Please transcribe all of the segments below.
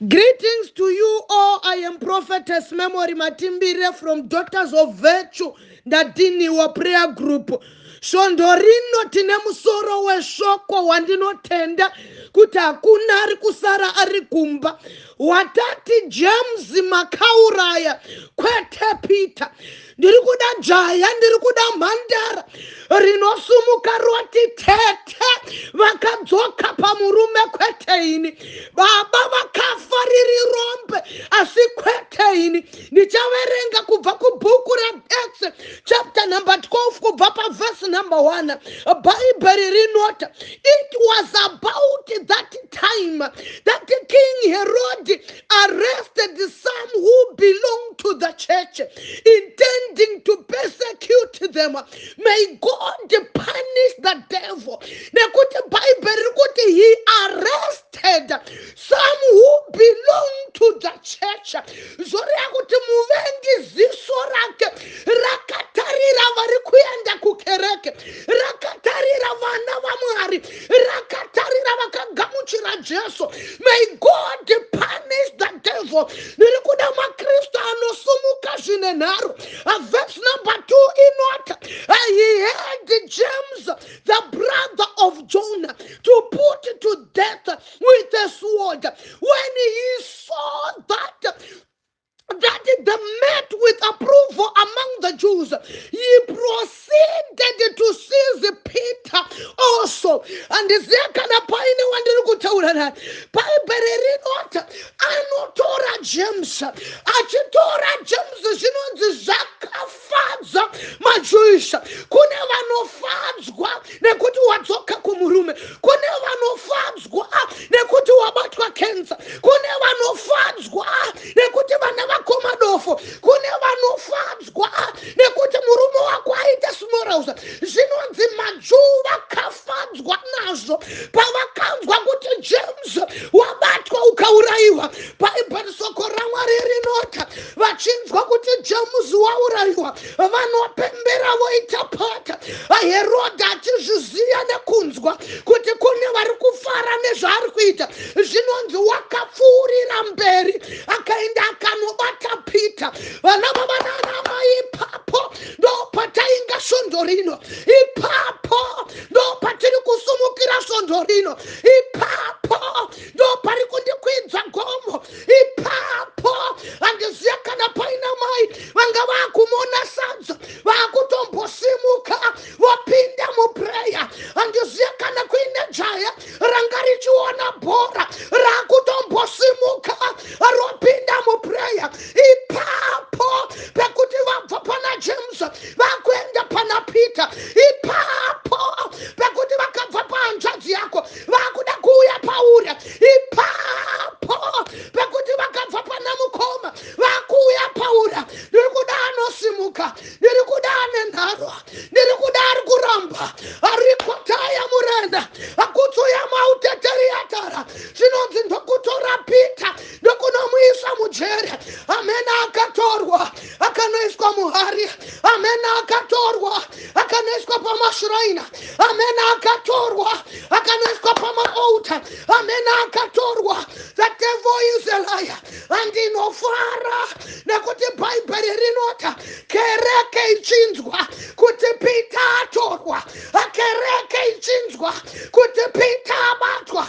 Greetings to you all. I am Prophetess Memory Matimbire from Daughters of Virtue, Ndadiniwa Prayer Group. Svondo rino tine musoro weshoko wandinotenda kuti hakuna ari kusara ari kumba. Watati James makauraya kwete Peter. Ndiri kuda jaya, ndiri kuda mhandara rinosumuka roti tete vakadzoka pamurume kwete ini. Baba vakafa riri rombe asi kwete ini. Ndichaverenga kubva kubhuku raActs chapter number 12 kubva pavhesi number 1. Bhaibheri rinoti it was about that time that King Herod arrested some who belonged to the church, intending to persecute them. May God punish the devil. Nekuti Bhaibheri riri kuti he arrested some who belong to the church. Zvoreva kuti muvengi ziso rake rakatarira vari kuenda kukereke, rakatarira vana vaMwari, rakatarira vakagamuchira Jesu. May God punish the devil. Ndiri kuda maKristu anosumuka zvine nharo. Verse number 2 inoti he had James, the brother of John, to put to death with a sword. When he saw that they met with approval among the Jews, he proceeded to seize Peter also. Handiziva kana paine wandiri kutaura naye. Bhaibheri rinoti anotora James, achitora James zvinonzi zvakafadza maJewish. Kune vanofadzwa nekuti wadzoka kumurume, kune vanofadzwa nekuti wabatwa kensa, kune vanofadzwa nekuti vana vako madofo, kune vanofadzwa nekuti murume wako aita smorals. Zvinonzi maJew vakafadzwa nazvo pavakanzwa kuti James wabatwa ukaurayiwa. Bhaibheri soko raMwari rinota vachinzwa kuti James waurayiwa vanopembera voita pata. Herodha achizviziva nekunzwa kuti kune vari kufara nezvaari kuita, zvinonzi wakapfuurira mberi akaenda akanobata Peter. Vana baba nanamai, ipapo ndo patainga svondo rino, ipapo ndo patiri kusumukira svondo rino, ipapo ndo pari kundikwidza gomo ipapo. Handiziva kana paina mai vanga vakumona sadza vakutombosimuka vopinda muprayer. Handiziva kana kuine jaya ranga richiona bhora rakutombosimuka ropinda muprayer ipapo, pekuti vabva pana James vakuenda pana Peter, ipapo pekuti vakabva pahanzvadzi yako vakuda kuuya pauri, ipapo pekuti vakabva pana mukoma vakuuya pauri. Ndiri kuda anosimuka, ndiri kuda ane nharo, ndiri kuda ari kuramba arikotaya murenda akutsuya mauteteriatara. Zvinonzi ndokutora Peter ndokunomuisa mujeri. Amene akatorwa akanoiswa muhari, amene akatorwa akanoiswa pamashrine, amene akatorwa akanoiswa pamaaltar, amene akatorwa. The devil is a liar. Andinofara nekuti Bhaibheri rinota kereke ichinzwa kuti Peter atorwa, kereke ichinzwa kuti Peter abatwa,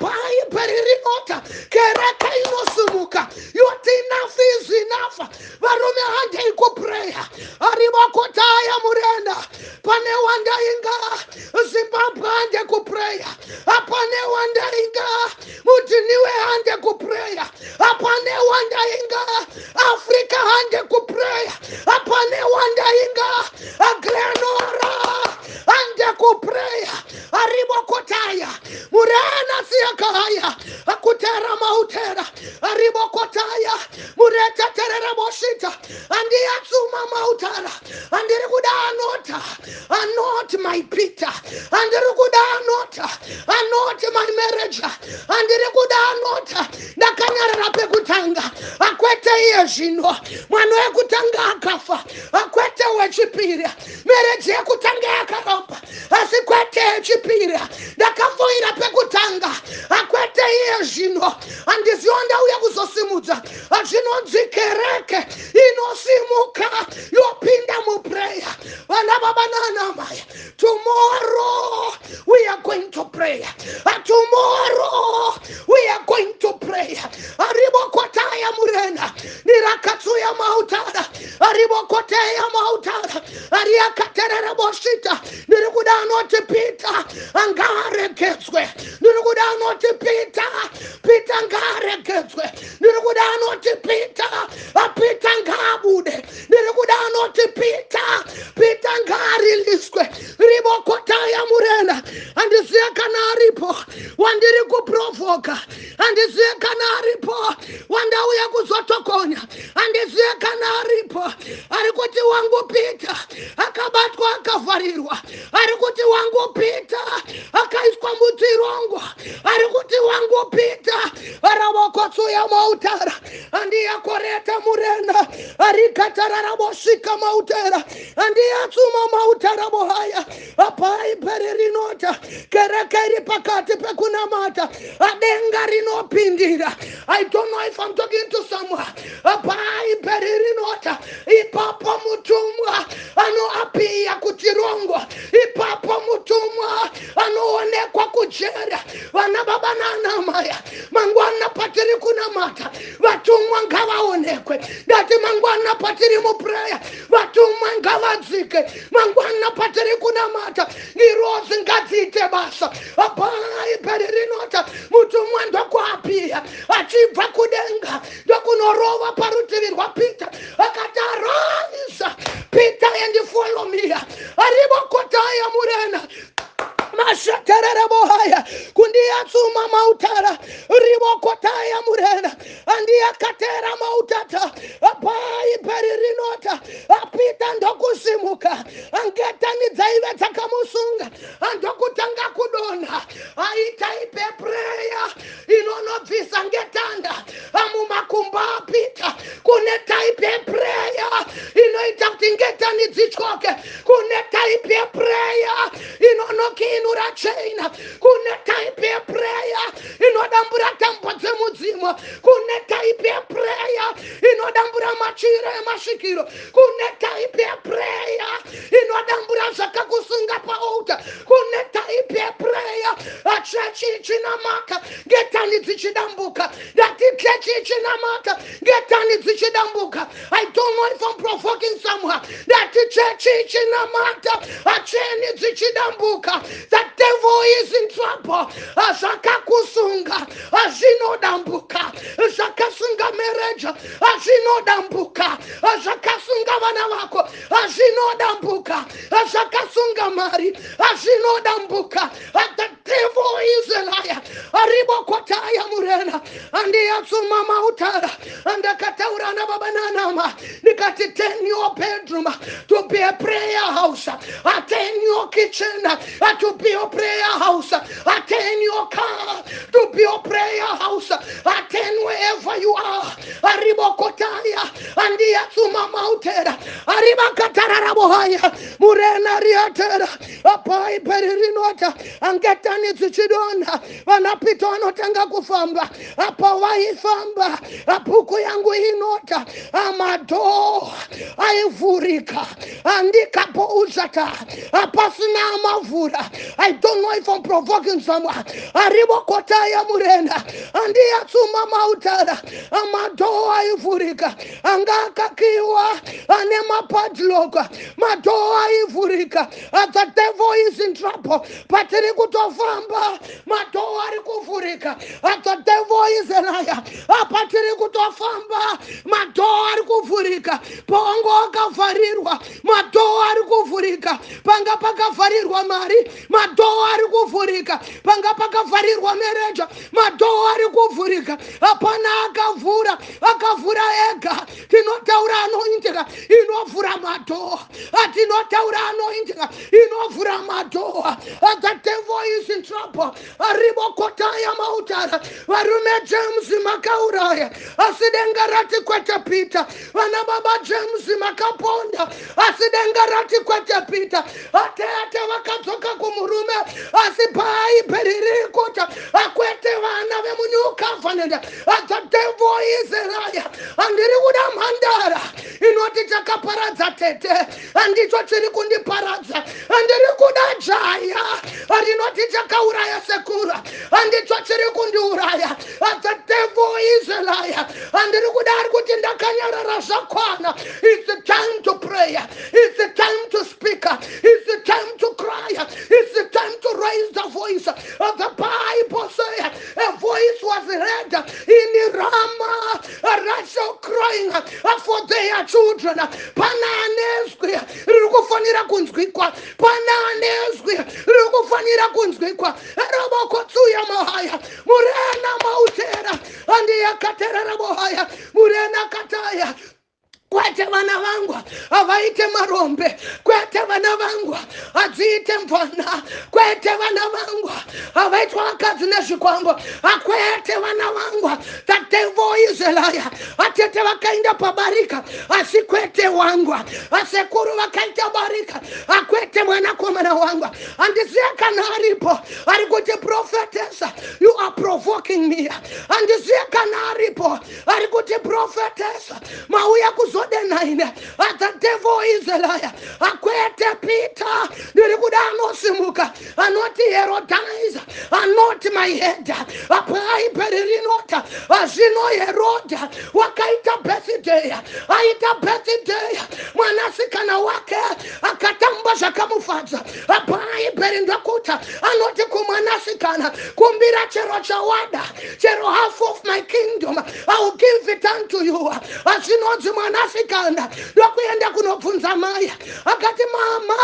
Bhaibheri rinota kereke inosimuka yoti enough is enough, varume, handei kuprayer. Arivakotaya murenda pane wandainga Zimbabwe, hande kuprayer. Apane wandainga mudhiniwe, hande kuprayer. Apane wandainga Africa, hande kuprayer. Apane wandainga Glenora, hande kuprayer. Arivokotaya murena siyakaya akutera mautera arivokotaya mureteterera boshita andiyatsuma mautara. Andiri kuda anota anot my Peter, andiri kuda anota anot my marriage, andiri kuda anota ndakanyarara pekutanga akwete iye zvino. Mwana wekutanga akafa akwete wechipiri, marriage yekutanga yakaramba asi kwete yechipiri. Ndakafoira pekutanga akwete iye zvino. Handiziva ndauya. kuzosimudza. Zvinonzi kereke inosimuka yopinda muprayer. Vana baba nanamai, tomorrow we are going to pray. Tomorrow we are going to pray. Aribokotaya murena nirakatsuya mautara aribokoteya mautara ariakaterera boshita. Ndiri kuda anoti Peter ngaaregedzwe. Ndiri kuda anoti Peter, Peter ngaaregedzwe. Ndiri kuda anoti Peter, Peter ngaabude. Ndiri kuda anoti Peter, Peter ngaariliswe. Ribokotaya murena. Handizive kana aripo wandiri kuprovoka, handizive kana aripo wandauya kuzotokonya, handizive kana aripo ari kuti wangu Peter akabatwa akavharirwa, ari kuti wangu Peter akaiswa mutirongo, ari kuti wangu Peter aravokotsuya mautara andiyakoreta murena arikatararabosvika mautara andiyatsuma mautara bohaya. Bhaibheri rinota kereke iri pakati pekunamata, adenga rinopindira. I don't know if I'm talking to someone. Bhaibheri rinota ipapo mutumwa anoapiya kuchirongo, ipapo mutumwa anoonekwa kujera. Vana baba nanamai, mangwana patiri kunamata vatumwa ngavaonekwe. Ndati mangwana patiri muprayer vatumwa ngavadzike. Mangwana patiri kunamata ngirozi ngadziite basa. Bhaibheri rinota mutumwa ndokuapiya achibva kudenga ndokunorova parutivi rwaPeter, akati, "Arise, Peter, and follow me." Arivokotaya murena mashaterere bohaya kundiyatsuma mautara rivokotaya murena andiyakatera mautata. Bhaibheri rinota aPeter ndokusimuka, angetani dzaive dzakamusunga andokutanga kudonha. Aita ipe prayer inonobvisa ngetanda amumakumbo aPeter. Kune type yeprayer inoita kuti ngetani dzityoke. Kune type yeprayer inonokinura chain. Kune type yeprayer inodambura tambo dzemudzimu. Kune type yeprayer inodambura machira emasvikiro. Kune type yeprayer inodambura zvakakusunga paaltar. Kune type yeprayer. Chechi ichinamata ngetani dzichidambuka. Ndati chechi ichinamata ngetani dzichidambuka. I don't know if I'm provoking someone. Ndati chechi ichinamata acheni dzichidambuka. The devil is in trouble. Zvakakusunga zvinodambuka. Zvakasunga marriage zvinodambuka. Zvakasunga vana vako zvinodambuka. Zvakasunga mari zvinodambuka. The devil is a liar. Aribokotaya murena andiyatsuma mautara. Andakataura nababa nanama ndikati, "Turn your bedroom to be a prayer house. Turn your kitchen to be a prayer house. Turn your car to be a prayer house. Turn wherever you are." Aribokotaya andiyatsuma mautera aribakatararabohaya murena riatera. Bhaibheri rinota angetani dzichidonha, vana Peter vanotanga kufamba. Apa vaifamba, bhuku yangu inota amadoor aivhurika andikapouzata pasina amavhura. I don't know if I'm provoking someone. Arivokotaya murena andiyatsuma mautara. Amadoor aivhurika anga akakiwa ane mapadlock. Madoor aivhurika. The devil is in trouble. Patiri kutofamba madoor ari kuvhurika. The devil is a liar. Patiri kutofamba madoor ari kuvhurika. Pawango akavharirwa madoor ari kuvhurika. Panga pakavharirwa mari madoor ari kuvhurika. Panga pakavharirwa marriage madoor ari kuvhurika. Hapana akavhura, akavhura ega. Tinotaura anointing inovhura madoor. Tinotaura anointing inovhura madoor. The devil is in trouble. Arivokotaya mautara. Varume, James makauraya asi denga rati kwete, Peter. Vana baba, James makaponda asi denga rati kwete, Peter. Atete vakadzoka kumurume asi Bhaibheri riri kuti akwete, vana vemuNew Covenant. The devil is a liar. Handiri kuda mhandara inoti chakaparadza tete handicho chiri kundiparadza. Handiri kuda jaya rinoti chakauraya sekuru handicho chiri kundiuraya. The devil is a liar. Handiri kuda ari kuti ndakanyarara zvakwana. It's the time to pray. It's the time to speak. It's the time to cry. It's the time to raise the voice. The Bible says a voice was heard in Ramah, Rachel crying for their children. Pana anezwi riri kufanira kunzwikwa. Pana anezwi riri kufanira kunzwikwa. Robokotsuya mahaya murena mautera andiyakaterera bohaya murena kataya. Kwete vana vangu havaite marombe, kwete vana vangu hadziite mvana, kwete vana vangu havaitwa vakadzi nezvikwambo, akwete vana vangu. The devil is a liar. Atete vakaenda pabarika asi kwete wangu, asekuru vakaita barika akwete mwanakomana wangu. Handizive kana aripo ari kuti, "Prophetess, you are provoking me." Handizive kana aripo ari kuti, "Prophetess, mauya kuzodenaine." The devil is a liar. Akwete Peter. Ndiri kuda anosimuka anoti, "Herodize not my head." Bhaibheri rinota zvino Herodha wakaita birthday, aita birthday, mwanasikana wake akatamba zvakamufadza. Bhaibheri ndokuta anoti kumwanasikana, "Kumbira chero chawada, chero half of my kingdom, I will give it unto you." Zvinonzi mwanasikana ndokuenda kunobvunza mai, akati, "Mama,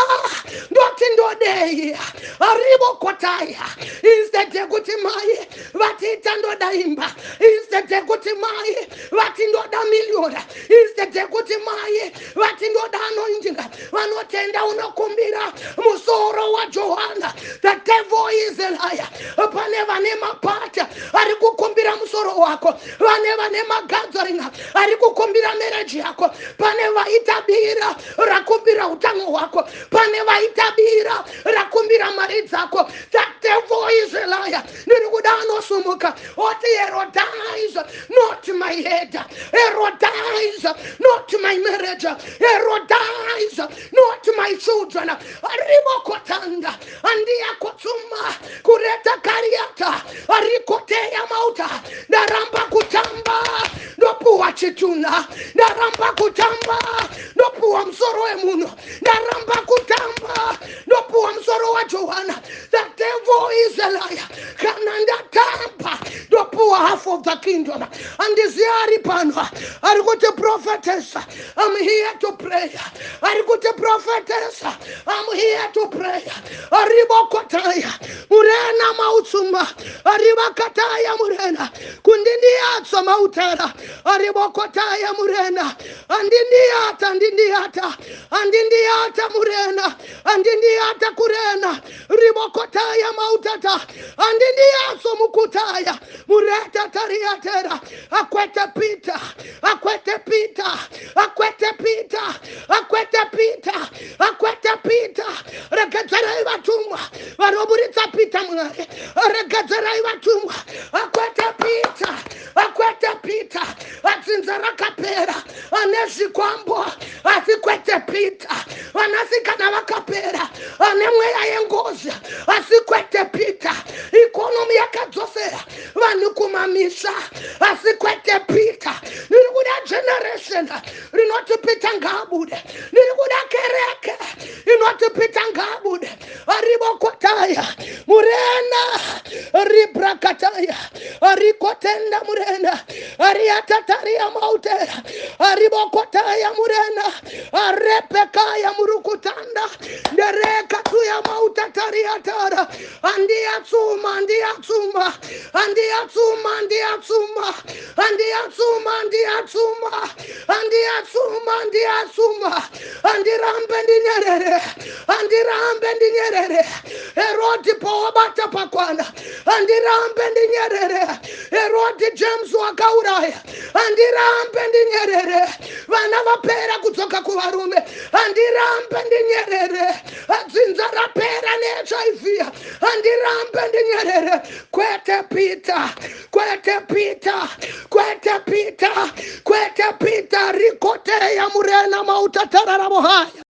ndoti ndodei?" Arivokotaya. Instead yekuti mai vatiita ndoda imba, instead yekuti mai vati ndoda million, instead yekuti mai vati ndoda anointing, vanotenda unokumbira musoro waJohana. The devil is a liar. Pane vane mapati ari kukumbira musoro wako, vane magathering ari kukumbira marriage yako, pane vaita bira rakumbira utano hwako, pane vaita bira rakumbira mari dzako. The devil is a liar. Ndiri kuda anosumuka oti, "Herodize not my head. Herodize not my marriage. Herodize not my children." Rivokotanga andiyakotsuma kureta kariata arikoteya mauta. Ndaramba kutamba ndopuwa chitunha, ndaramba kutamba ndopuwa musoro wemunhu, ndaramba kutamba ndopuwa musoro waJohana. The devil is a liar. Kana ndatamba ndopuwa half of the kingdom. Handizivi ari pano ari kuti, "Prophetess, I'm here to pray." Ari kuti, "Prophetess, I'm here to pray." Aribokotaya murena mautsuma arivakataya murena kundindiyatsa mautara aribokotaya murena andindiyata, andindiyata, andindiyata murena, andindiyata kurena ribokotaya mautata andindiyatso mukutaya mureta tariatera. Akwete Peter, akwete Peter, akwete Peter, akwete Peter, akwete Peter. Regedzerai vatumwa vanoburitsa Peter. Mwari, regedzerai vatumwa. Akwete Peter, akwete Peter. Adzinza rakapera ane zvikwambo asi kwete Peter. Vanasikana vakapera ane mweya yengozi asi kwete Peter. Economy yakadzosera vanhu kumamisha asi kwete Peter. Ndiri kuda generation rinoti Peter ngaabude. Ndiri kuda kereke inoti Peter ngaabude. Aribokotaya murena ribrakataya arikotenda murena ariatataria mautera aribokotaya murena arepekaya murukutanda nderekatuya mautatariatara andiyatsuma, andiyatsuma, andiyatsuma, andiyatsuma, andiyatsuma, andiyatsuma, andiyatsuma, andiyatsuma. Andirambe ndinyerere, andirambe ndinyerere. Herodi, powabata pakwana. Andirambe ndinyerere. Herodi James wakauraya. Andirambe ndinyerere. Vana vapera kudzoka kuvarume. Andirambe ndinyerere. Dzinza rapera neHIV, handirambe ndinyerere. Kwete Peter, kwete Peter, kwete Peter, kwete Peter. Rikoteya murena mautatararavohaya.